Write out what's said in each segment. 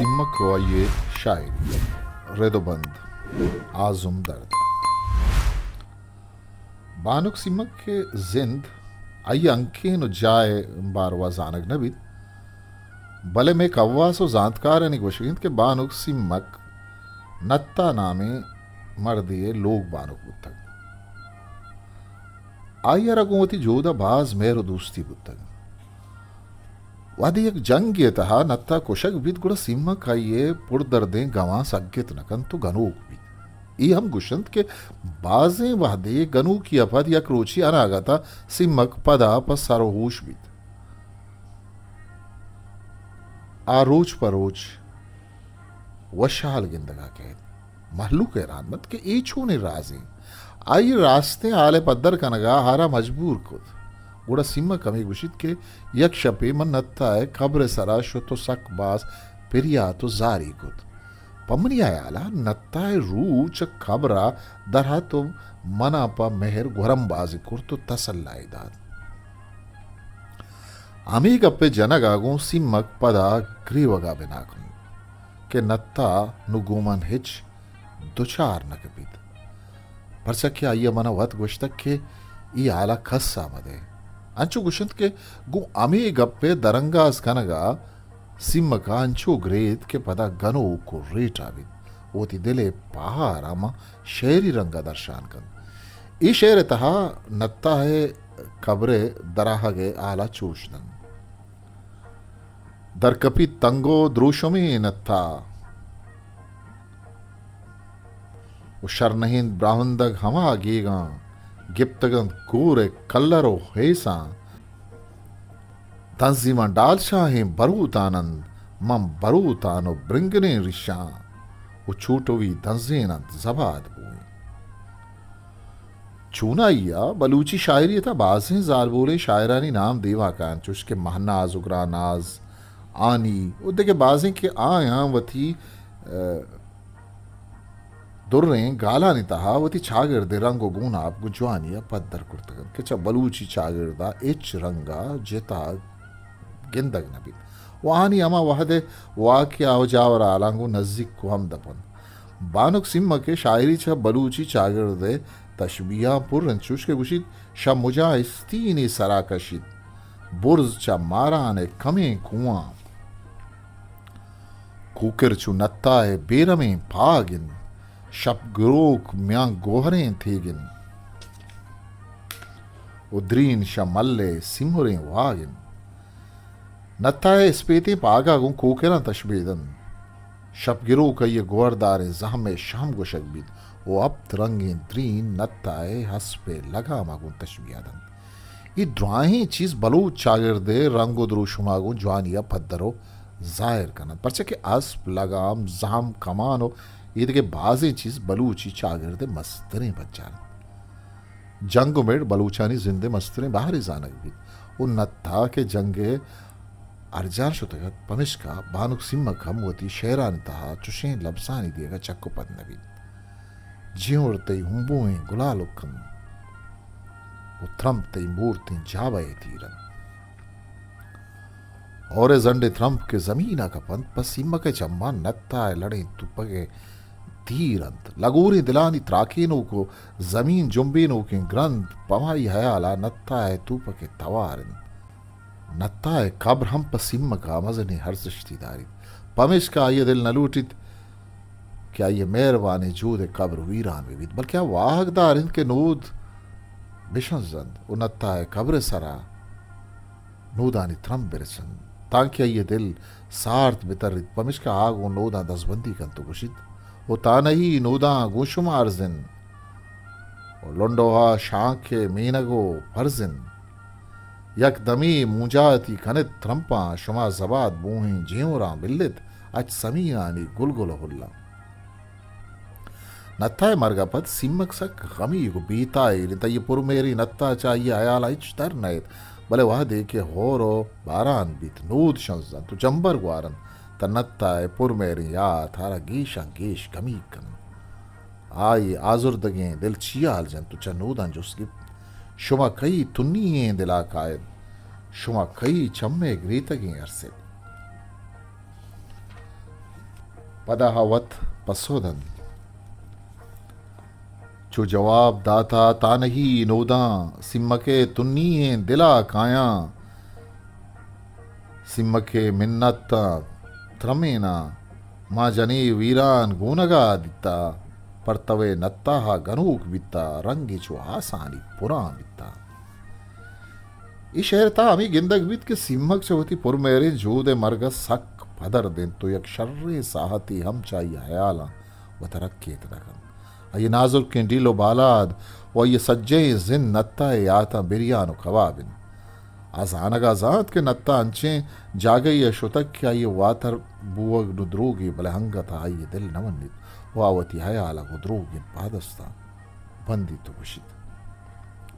سیمک ءُ آئی ءِ شاعری۔ رد ءُ بند، آزم درد۔ بانک سیمک ءِ زند آئی ءِ ہنکین ءُ جاہ ءِ باروا زانگ نہ بیت، بلے مئے کواس ءُ زانتکارانی گوشگ انت کہ بانک سیمک نتا نامیں مردے ءِ لوگ بانک بوتگ۔ آئی ءَ را گوں وتی جہد ءَ باز مہر ءُ دوستی بوتگ۔ وہدے یک جنگے ءِ تہا نتا کشگ بیت، گڑا سیمک آئی ءِ پردردیں گواں سگت نہ کنت ءُ گنوک بیت۔ اے ہم گوشنت کہ بازیں وہدے گنوکی ءَ پد یک روچے اناگت ءَ سیمک پدا پہ سر ءُ ہوش بیت۔ آ روچ پہ روچ وشحال گندگ ءَ کئیت۔ مہلوک حیران بنت کہ اے چونیں رازے؟ آئی ءِ راستیں حال ءِ پدر کنگ ءَ آ را مجبور کت۔ گڑا سیمک ہمے گوشیت کہ یک شپے من نتا ءِ قبر ءِ سرا شت ءُ سک باز پریات ءُ زاری کت۔ پہ منی ہیال ءَ نتا ءِ روح چہ قبر ءَ در ات ءُ من ءَ پہ مہر گورمبازی کرت ءُ تسلا ئے دات۔ ہمے گپ ءِ جنگ ءَ گوں سیمک پدا گریوگ ءَ بنا کنت کہ نتا نوں گوں من ہچ دچار نہ کپیت، پرچا کہ آئی ءَ من ءَ وت گوشتگ کہ اے ہال ءَ کس ءَ مہ دئے۔ انچو گوشنت کہ گوں ہمے گپ ءِ درانگاز کنگ ءَ سیمک ءَ انچو گریت کہ پدا گنوک ءُ ریٹا بیت ءُ وتی دل ءِ پہار ءَ ماں شعری رنگ ءَ درشان کنت۔ اے شعر ءِ تہا نتا ءِ قبر ءِ دراہگ ءِ ہال ءَ چوش دنت۔ در کپیت تنگ ءُ دروشمیں نتا ءُ شر نہ انت براہندگ ہما گیگاں، گپتگ انت کور ءِ کلر ءُ ہیساں۔ تنظیماں ڈالچاہیں بروتان انت، من بروتان ءُ برنگلیں ریشاں ءُ چوٹوی دنزین انت زباد بوئیں۔ چونائی ءَ بلوچی شاعری ءِ تہا بازیں زالبولیں شاعرانی نام دیما کاینت، چوش کہ مہناز ءُ گراناز، آنی ءُ دگہ بازیں کہ آیاں وتی، ءَ، دریں گالانی تہا وتی چاگرد ءِ رنگ ءُ گوناپ گوں جوانی ءَ پدر کرتگ انت کہ چہ بلوچی چاگرد ءَ ہچ رنگ ءَ جتا گندگ نہ بیت ءُ آنی ہما وہد ءِ واقعہ ءُ جاور حالاں گوں نزیک ءُ ہمدپ انت۔ بانک سیمک ءِ شاعری چہ بلوچی چاگرد ءِ تشبیہاں پر انت، چوش کہ گوشیت، شہ مجاں استینے سرا کشیت، برز چہ ماران ءِ کمیں کواں۔ کوکر چو نتا ءِ بیرمیں پاگ انت، شپ گروک میاں گوہریں تیگ انت ءُ درین شہ مل ءِ سیمریں واگ انت۔ نتا ءِ اسپیتیں پاگ ءَ گوں کوکراں تشبیہ دنت۔ شپ گروک آئی ءِ گوہرداریں زہم ءِ شہم گوشگ بیت ءُ ہپت رنگیں درین نتا ءِ ہسپ ءِ لگام ءَ گوں تشبیہ دنت۔ اے دراہیں چیز بلوچ چاگرد ءِ رنگ ءُ دروشم ءَ گوں جوانی ءَ پدر ءُ ظاہر کن انت، پرچا کہ اسپ، لگام، زہم، کمان ءُ ایدگہ بازیں چیز بلوچی چاگرد ءِ مستریں پجار انت۔ جنگ ءُ مڑ بلوچانی زند ءِ مستریں بہرے زانگ بیت ءُ نتا کہ جنگ ءِ ارجان شتگ ات، پمشکا بانک سیمک ہم وتی شعرانی تہا چشیں لبزانی دیگ ءَ چک ءُ پد نہ بیت۔ جیور تئی ہمبوئیں گلالک انت ءُ ترمپ تئی مورتیں جابہ ءِ تیر انت۔ ہور ءِ زنڈیں ترمپ کہ زمین ءَ کپ انت، پہ سیمک ءِ چماں نتا ءِ لڑیں توپک ءِ تیر انت۔ لگوریں دلانی تراکینوک ءُ زمین جنبینوکیں گرند پہ مائی ہیال ءَ نتا ءِ توپک ءِ توار انت۔ نتا ءِ قبر ہم پہ سیمک ءَ مزنیں ارزشتے داریت، پمیشکا آئی ءِ دل نہ لوٹیت کہ آئی ءِ مہروانیں جہد ءِ قبر ویران بہ بیت، بلکیں آ واہگدار انت کہ نود بشنزنت ءُ نتا ءِ قبر ءِ سرا نودانی ترمپ برسنت، تانکہ آئی ءِ دل سارت بہ تریت۔ پمیشکا آ گوں نوداں دزبندی کنت ءُ گوشیت، او تانہی نوداں گوں شما ارزن ءُ لنڈوہا شانک ءِ مینگ ءُ پرزن۔ یک دمی مونجاتی کنت ترمپاں، شما زباد بوہیں جیوراں بلت، اچ سمینانی گلگل ءُ ہلاں۔ نتا ءِ مرگ ءَ پد سیمک سک غمیگ ءُ بے تاہیر انت۔ آئی ءِ پرمہریں نتا چہ آئی ءِ ہیال ءَ ہچ در نئیت، بلے وہدے کہ ہور ءُ باران بیت، نود شنزنت ءُ جمبر گوارنت، تہ نتا ءِ پرمہریں یات آ را گیشاں گیش غمیگ کنت۔ آئی ءِ آزردگیں دل چیہال جنت ءُ چہ نوداں جست گپت، شما کئی تنی ئیں دل ءَ کائیت؟ شما کئی چم ءِ گریتگیں ارس ات؟ پدا وت پسو دنت۔ چو جواب داتا تانہی نوداں، سیمک ءِ تنی ایں دل ءَ کایاں۔ سیمک ءِ منت ءَ ترمیناں، ماں جنی ویران گونگ ءَ دیتا، پرتو ءِ نتاہ ءَ گنوک بیتا، رنگے چو آسانی پران بیتا۔ اے شعر ءِ تہا ہمے گندگ بیت کہ سیمک چہ وتی پرمہریں جہد ءِ مرگ ءَ سک پدرد انت و یک شریں ساہتے ہم چہ آئی ءِ ہیالاں وت ءَ رکیت نہ کنت۔ آئی ءِ نازرکیں ڈیل و بالاد و آئی ءِ سجہیں زند نتہ ءِ یاتاں بریان و کباب انت۔ آ زانگ ءَ زانت کہ نتہ انچیں جاگہے ءَ شتگ کہ آئی ءِ واتر بوگ نوں دروگے، بلے انگت ءَ آئی ءِ دل نہ منیت و آ وتی ہیال ءَ گوں دروگیں پادستاں بندیت و گوشیت،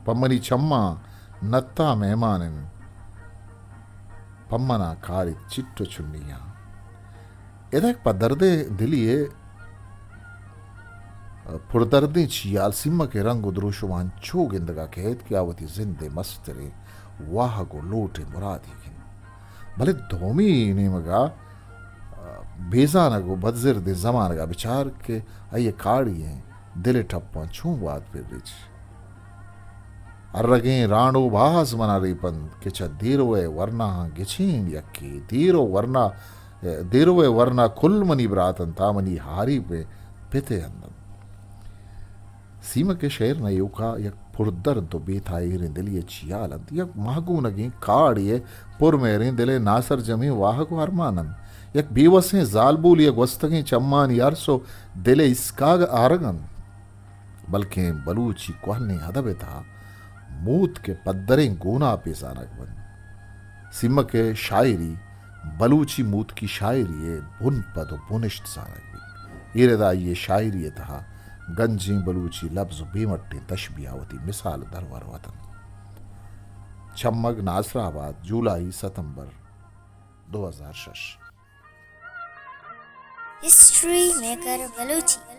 پہ منی چماں نتہ مہمان انت، پہ من ءَ کاریت چٹ و چنیاں۔ ادا یک پدردیں دلی ءِ پردردیں چیال سیمک ءِ رنگ و دروشم ءَ انچو گندگ ءَ کئیت کہ آ وتی زند ءِ مستریں واہگ و لوٹ ءِ مرادیگ انت۔ بلے دومی نیمگ ءَ بیزانگ و بدزردیں زمانگ ءَ بچار کہ آئی ءِ کاڑی ایں دل ءِ ٹپاں چون وات پر ریچ۔ ارگیں رانڈو باز من ءَ ریپنت کہ چہ دیرو ءِ ورناہاں گچین یکے، دیرو ورنا، دیرو ءِ ورنا کل منی برات انت، آ منی ہاریپیں پت ءِ ہند انت۔ سیمک ءِ شعر نا ایوکا یک پردرد و بے تاہیریں دلی ءِ چیال انت، یک ماہگونگیں کاڑے ءِ پرمہریں دل ءِ ناسرجمیں واہگ و ارمان انت، یک بے وسیں زالبولے ءِ گوستگیں چمانی ارس و دل ءِ اسکاگ ءِ آرگ انت۔ بلکیں بلوچی کوہنیں ادب ءِ تہا موتک ءِ پدریں گوناپے زانگ بنت۔ سیمک ءِ شاعری بلوچی موتکی شاعری ءِ بنپد و بنشت زانگ بیت۔ اے ردا آئی ءِ شاعری ءِ تہا گنجیں بلوچی لبز و بے مٹیں تشبیہ وتی مثال درور وت انت۔ چمگ، ناصر آباد، جولائی، ستمبر، دو ہزار شش۔ History maker Balochi.